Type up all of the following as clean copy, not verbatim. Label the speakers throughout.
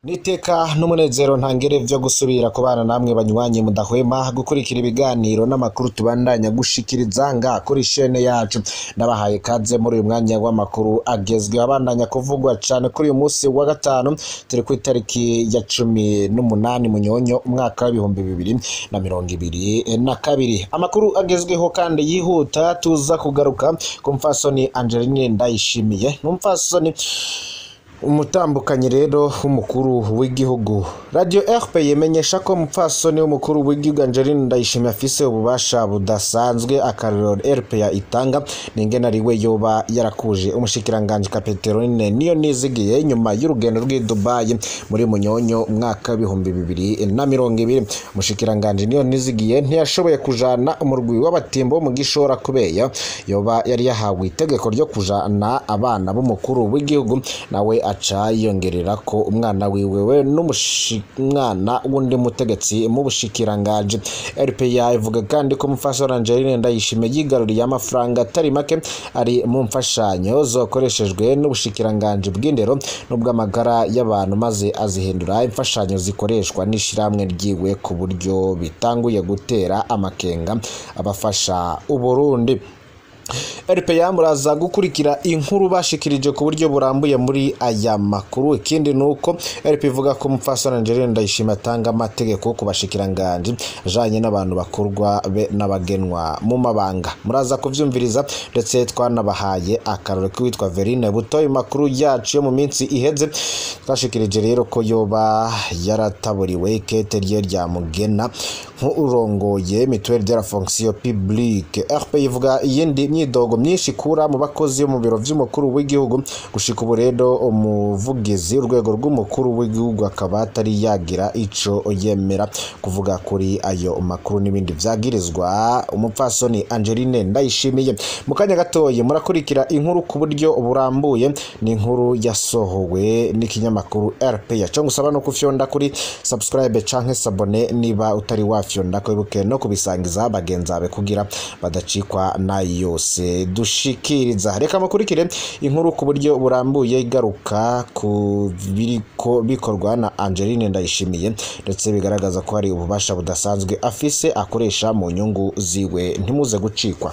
Speaker 1: Niteka n'umunezero ntangere vyo gusubira kubana namwe banywanyi mudahwema gukurikira ibiganiro n'amakuru tubandanya gushikiriza nga kuri shene yacu. Nabahaye kaze muri uyu mwanya w'amakuru agezweho abandanya kuvugwa cane kuri uyu munsi wa gatanu, turi ku itariki ya 18 Munyonyo umwaka wa 2022. Amakuru agezweho kandi yihuta, tuza kugaruka ku mfasoni Angeline Ndayishimiye, n'umfasoni umutambukanyi rero w'umukuru w'igihugu. Radio RP yemenyesha ko umupfasoni w'umukuru w'igihugu Angeline Ndayishimiye afise ububasha budasanzwe. Akarorero RP ya itanga ningene ari we yoba yarakuje umushikiranganji Capeterine Niyo Nizigiye nyuma y'urugendo rw'i Dubai muri Munyonyo umwaka wa 2020. Umushikiranganji Niyo Nizigiye ntiyashoboye kujana umurwi w'abatimbo wo mu Gishora kubeya yoba yari yahawe itegeko ryo kujana abana b'umukuru w'igihugu, nawe aca yiyongerera ko umwana wiwe we n'umwana w'undi mutegetsi mu bushikiranganji. RPA ivuga kandi ko umufasha Angeline Ndayishimiye yigaruriye amafaranga atari make ari mu mfashanyo zokoreshejwe n'ubushikiranganji bw'indero n'ubw'amagara y'abantu, maze azihindura imfashanyo zikoreshwa n'ishirahamwe ryiwe, ku buryo bitanguye gutera amakenga abafasha Uburundi. RPA muraza gukurikira inkuru bashikirije ku buryo burambuye muri aya makuru. Ikindi nuko RP ivuga ko umupfasoni Angeline Ndayishimiye atanga amategeko ku bashikiranganji ajanye n'abantu bakorwa be n'abagenwa mu mabanga. Muraza kuvyumviriza, ndetse twanabahaye akarore k'uwitwa Verine Butoyi. Makuru yacu yo mu minsi iheze twashikirije rero ko yoba yarataburiwe ikete rye rya mugena nk'urongoye Mutuelle de la fonction publique. RP ivuga iyindi imyidogo myinshi ikura mu bakozi bo mu biro vy'umukuru w'igihugu. Gushika ubu rero, umuvugizi urwego rw'umukuru w'igihugu akaba atari yagira ico yemera kuvuga kuri ayo makuru n'ibindi vyagirizwa umupfasoni Angeline Ndayishimiye. Mu kanya gatoye murakurikira inkuru ku buryo burambuye, ni inkuru yasohowe n'ikinyamakuru RPA. Cyo ngusaba no kufyonda kuri subscribe canke s'abonner niba utari wafyonda, kwibuke no kubisangiza bagenzi bawe kugira badacikwa nayo yose dushikiriza. Reka mukurikire inkuru ku buryo burambuye igaruka ku biriko bikorwa na Angeline Ndayishimiye, ndetse bigaragaza ko hari ububasha budasanzwe afise akoresha mu nyungu ziwe. Ntimuze gucikwa.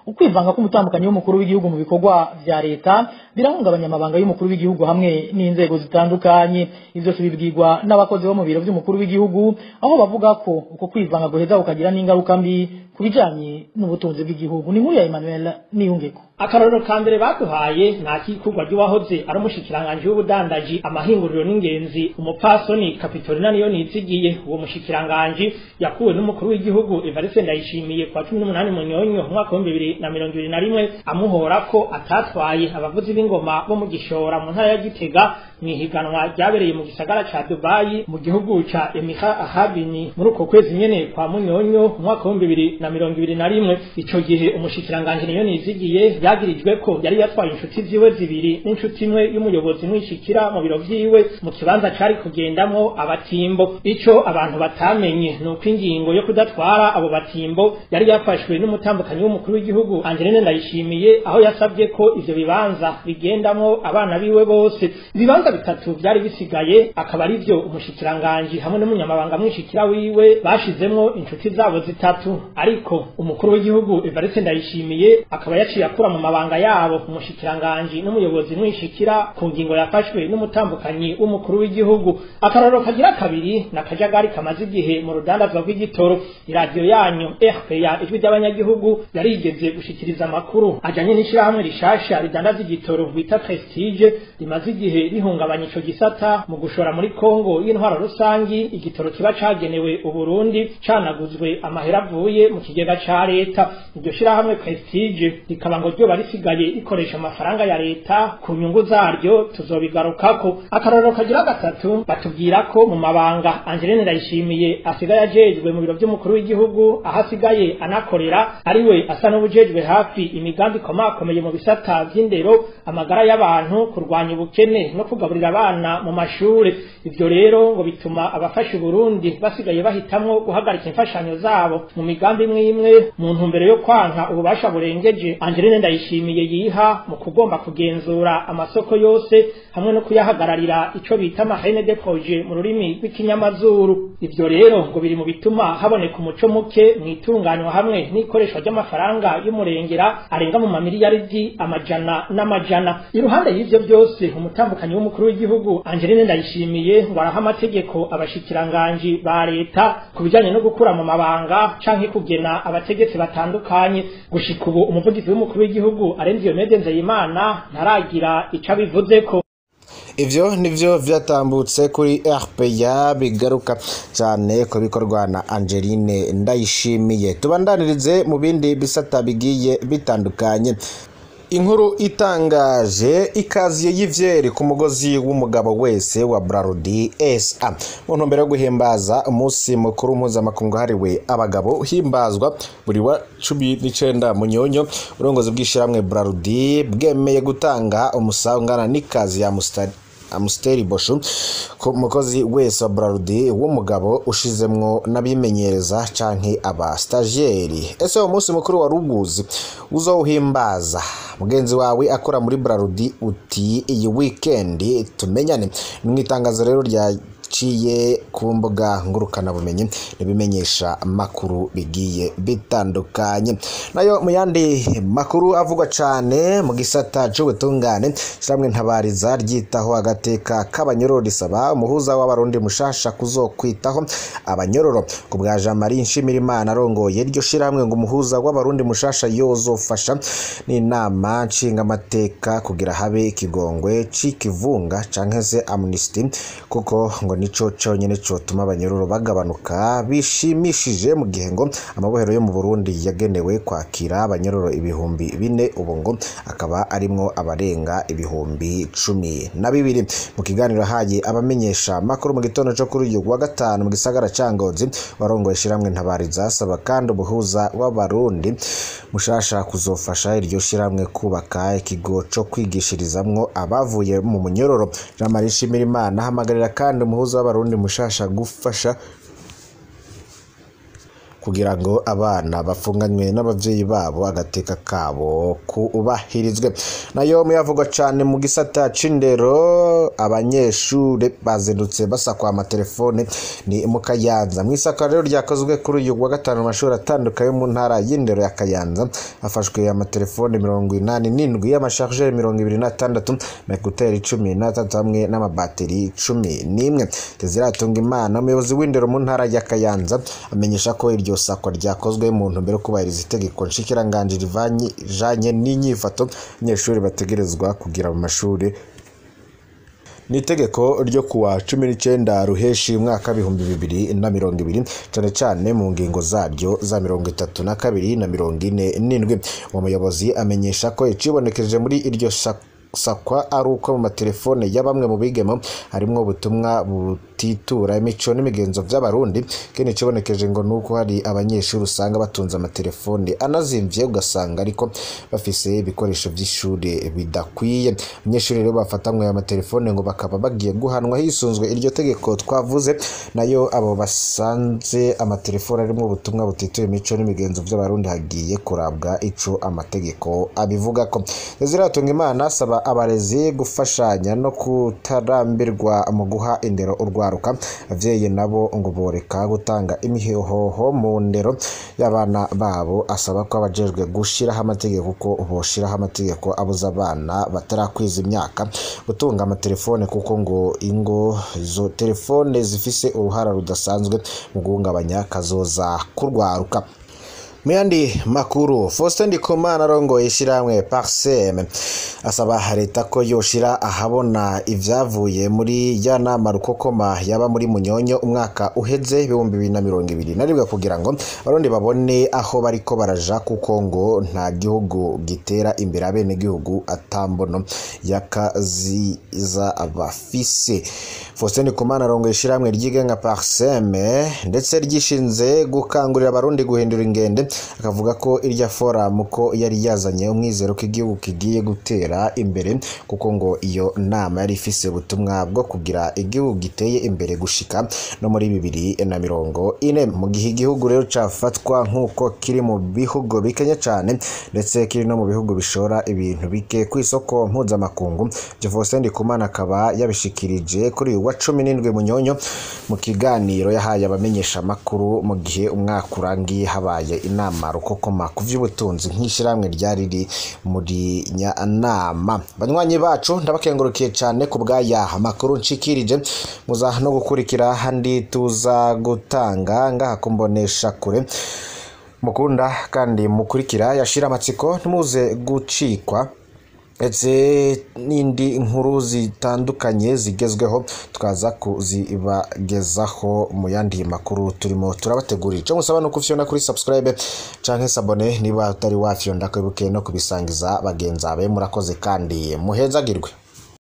Speaker 2: Ukwivanga k'umutambukanyi w'umukuru w'igihugu mu bikorwa vya leta birahungabanya amabanga y'umukuru w'igihugu hamwe n'inzego zitandukanye. Ivyo bibwirwa n'abakozi bo mu biro vy'umukuru w'igihugu, aho bavuga ko uko kwivanga guheza kukagira n'ingaruka mbi ku bijanye n'ubutunzi bw'igihugu. Ni inkuru ya Emmanuel Niyungeko.
Speaker 3: Akarorero ka mbere baduhaye nta kikurwa ry'uwahoze ari umushikiranganji w'ubudandaji, amahinguriro n'ingenzi, umupfasoni Kapitolina Niyo Nizigiye. Uwo mushikiranganji yakuwe n'umukuru w'igihugu Evariste Ndayishimiye kwa 18 Munyonyo umwaka wa 2021, amuhora ko atatwaye abavuzi b'ingoma bo mu Gishora mu ntara ya Gitega mw'ihiganwa ryabereye mu gisagara ca Dubai mu gihugu ca Emirat Arabes muri uko kwezi nyene kwa Munyonyo umwaka wa 2021. Ico gihe umushikiranganji Niyo Nizigiye yagirijwe ko yari yatwaye inshuti ziwe zibiri n'inshuti imwe y'umuyobozi mwishikira mu biro vyiwe mu kibanza cari kugendamwo abatimbo. Ico abantu batamenye nuko ingingo yo kudatwara abo batimbo yari yafashwe n'umutambukanyi w'umukuru w'igihugu Angeline Ndayishimiye, aho yasabye ko ivyo bibanza bigendamwo abana biwe bose. Ibibanza bitatu vyari bisigaye akaba ari vyo umushikiranganji hamwe n'umunyamabanga mwishikira wiwe bashizemwo inshuti zabo zitatu, ariko umukuru w'igihugu Evariste Ndayishimiye akaba yaciye akura mu mabanga yabo umushikiranganji n'umuyobozi mwishikira ku ngingo yafashwe n'umutambukanyi w'umukuru w'igihugu. Akarorero kagira kabiri na kajagari kamaze igihe mu rudandazwa rw'igitoro. Iradiyo yanyu RPA, Ijwi ry'Abanyagihugu, yarigeze gushikiriza amakuru ajanye n'ishirahamwe rishasha ridandaza igitoro bita Prestige, rimaze igihe rihungabanya ico gisata mu gushora muri Kongo y'intwaro rusangi igitoro kiba cagenewe Uburundi, canaguzwe amahera avuye mu kigega ca leta. Iryo shirahamwe Prestige rikaba ngo ryo risigaye rikoresha amafaranga ya leta ku nyungu zaryo, tuzobigarukako. Akarorero kagira gatatu, batubwira ko mu mabanga Angeline Ndayishimiye asigaye ajejwe mu biro vy'umukuru w'igihugu, aho asigaye anakorera, ariwe asa n'ubujejwe hafi imigambi ikomakomeye mu bisata vy'indero. amagara y'abantu, kurwanya ubukene no kugaburira abana mu mashure. Ivyo rero ngo bituma abafasha Burundi basigaye bahitamwo guhagarika imfashanyo zabo mu migambi imwe imwe mu ntumbero yo kwanka ububasha burengeje Angeline Ndayishimiye yiha mu kugomba kugenzura amasoko yose hamwe no kuyahagararira ico bita marraine de projet mu rurimi rw'ikinyamazuru. Ivyo rero ngo biri mu bituma haboneka umuco muke mwitunganywa hamwe n'ikoreshwa ry'amafaranga y'umurengera arenga mu mamiliyaridi amajana n'amajana. Iruhande y'ivyo byose, umutambukanyi w'umukuru w'igihugu Angeline Ndayishimiye ngo araha amategeko abashikiranganji ba leta ku bijanye no gukura mu mabanga canke kugena abategetsi batandukanye. Gushika ubu umuvugizi w'umukuru w'igihugu Arenze Diomede Nzeyimana ntaragira ico abivuzeko.
Speaker 1: Ivyo nivyo vyatambutse kuri RPA bigaruka cyane ku bikorwa na Angeline Ndayishimiye. Tubandanirize mu bindi bisata bigiye bitandukanye. Inkuru itangaje: ikaziye y'ivyeri ku mugozi w'umugabo wese wa Brarudi SA mu ntumbero yo guhimbaza umunsi mukuru mpuzamakungu wahariwe abagabo uhimbazwa buri wa 19 Munyonyo, uburongozi bw'ishirahamwe Brarudi bwemeye gutanga umusaha ungana n'ikazi ya Amstel Bosho ku mukozi wese wa Brarudi w'umugabo, ushizemwo n'abimenyereza canke aba stagiaire. Ese uwo munsi mukuru wa ruguzi uzowuhimbaza? Mugenzi wawe akora muri Brarudi uti iyi weekend tumenyane. Ni itangazo rero ryaciye ku mbuga ngurukanabumenyi n'ibimenyesha makuru bigiye bitandukanye. Nayo mu yandi makuru avugwa cane mu gisata c'ubutungane, ishirahamwe Ntabariza ryitaho agateka k'abanyororo risaba umuhuza w'Abarundi mushasha kuzokwitaho abanyororo. Ku bwa Jean Marie Nshimirimana arongoye iryo shirahamwe, ngo umuhuza w'Abarundi mushasha yozofasha n'inama nshingamateka kugira habe ikigongwe c'ikivunga canke se amnesty, kuko ngo nico conyene cotuma abanyororo bagabanuka bishimishije, mu gihe ngo amabohero yo mu Burundi yagenewe kwakira abanyororo 4000, ubu ngo akaba arimwo abarenga 12,000. Mu kiganiro haye abamenyesha makuru mu gitondo co kuri uyu wa gatanu mu gisagara ca Ngozi, warongoye ishirahamwe Ntabariza asaba kandi umuhuza w'Abarundi mushasha kuzofasha iryo shirahamwe kubaka ikigo co kwigishirizamwo abavuye mu munyororo. Jean Marie Nshimirimana ahamagarira kandi umuhuza w'Abarundi mushasha gufasha kugira ngo abana bafunganywe n'abavyeyi babo agateka kabo kubahirizwe. Nayo muyavugwa cane mu gisata c'indero, abanyeshure bazindutse basakwa amatelefone ni mu Kayanza. Mw'isakwa rero ryakozwe kuri uyu wa gatanu mu mashuri atandukanye yo mu ntara y'indero ya Kayanza, hafashwe amatelefone 87, amashargeur 26, ama 13 hamwe n'amabateri 11. Teziratunga Imana, umuyobozi w'indero mu ntara ya Kayanza, amenyesha ko iryo sakwa ryakozwe mu ntumbero yo kubahiriza itegeko nshikiranganji rivanye n'inyifato abanyeshuri bategerezwa kugira mu mashuri. Ni itegeko ryo kuwa 19 Ruheshi umwaka 2020, cane cane mu ngingo zaryo za 32 na 47. Uwo muyobozi amenyesha ko icibonekeje muri iryo sakwa ari uko mu matelefone ya bamwe mu bigemo harimwo ubutumwa butitura imico n'imigenzo vy'Abarundi. Kene cibonekeje ngo nuko hari abanyeshuri usanga batunze amatelefone anazimvye, ugasanga ariko bafise ibikoresho vy'ishure bidakwiye. Abanyeshuri rero bafatanywe amatelefone ngo bakaba bagiye guhanwa hisunzwe iryo tegeko twavuze. Nayo abo basanze amatelefone arimwo ubutumwa butitura imico n'imigenzo vy'Abarundi hagiye kurabwa ico amategeko abivugako. Ziratunga Imana asaba abarezi gufashanya no kutarambirwa mu guha indero urwaruka. Abavyeyi nabo ngo boreka gutanga imihoho mu ndero y'abana babo. Asaba ko abajejwe gushiraho amategeko ko boshiraho amategeko abuza abana batarakwiza imyaka gutunga amatelefone, kuko ngo ingo izo telefone zifise uruhara rudasanzwe mu guhungabanya kazoza kurwaruka. Mu yandi makuru, Faustin Ndikumana arongoye ishirahamwe Parsem asaba leta ko yoshira ahabona ivyavuye muri ya nama rukokoma yaba muri Munyonyo umwaka uheze 2021 kugira ngo Abarundi babone aho bariko baraja, kuko ngo nta gihugu gitera imbere abenegihugu atambono yakaziza abafise. Faustin Ndikumana arongoye ishirahamwe ryigenga Parsem ndetse ryishinze gukangurira Abarundi guhindura ingende Akavuga ko irya forum ko yari yazanye umwizero ko igihugu kigiye gutera imbere, kuko ngo iyo nama yari ifise ubutumwa bwo kugira igihugu giteye imbere gushika no muri 2040. Mu gihe igihugu rero cafatwa nk'uko kiri mu bihugu bikenye cane, ndetse kiri no mu bihugu bishora ibintu bike ku isoko mpuzamakungu. Faustin Ndikumana akaba yabishikirije kuri uyu wa 17 Munyonyo mu kiganiro yahaye abamenyeshamakuru mu gihe umwaka urangiye habaye inama rukokoma ku vy'ubutunzi nk'ishirahamwe ryari riri muri nyanama. Banywanyi bacu, ndabakengurukiye cane ku bw'aya makuru nshikirije, muza no gukurikira handi tuza gutanga ngaha kumbonesha kure mukunda kandi mukurikira yashira amatsiko, ntimuze gucikwa ndetse n'indi nkuru zitandukanye zigezweho tukaza kuzibagezaho mu yandi makuru turimo turabategurira. Icyo musaba ni ukufyonda kuri subscribe canke s'abonner niba utari wafyonda, kwibuke no kubisangiza bagenzi bawe. Murakoze kandi muhezagirwe.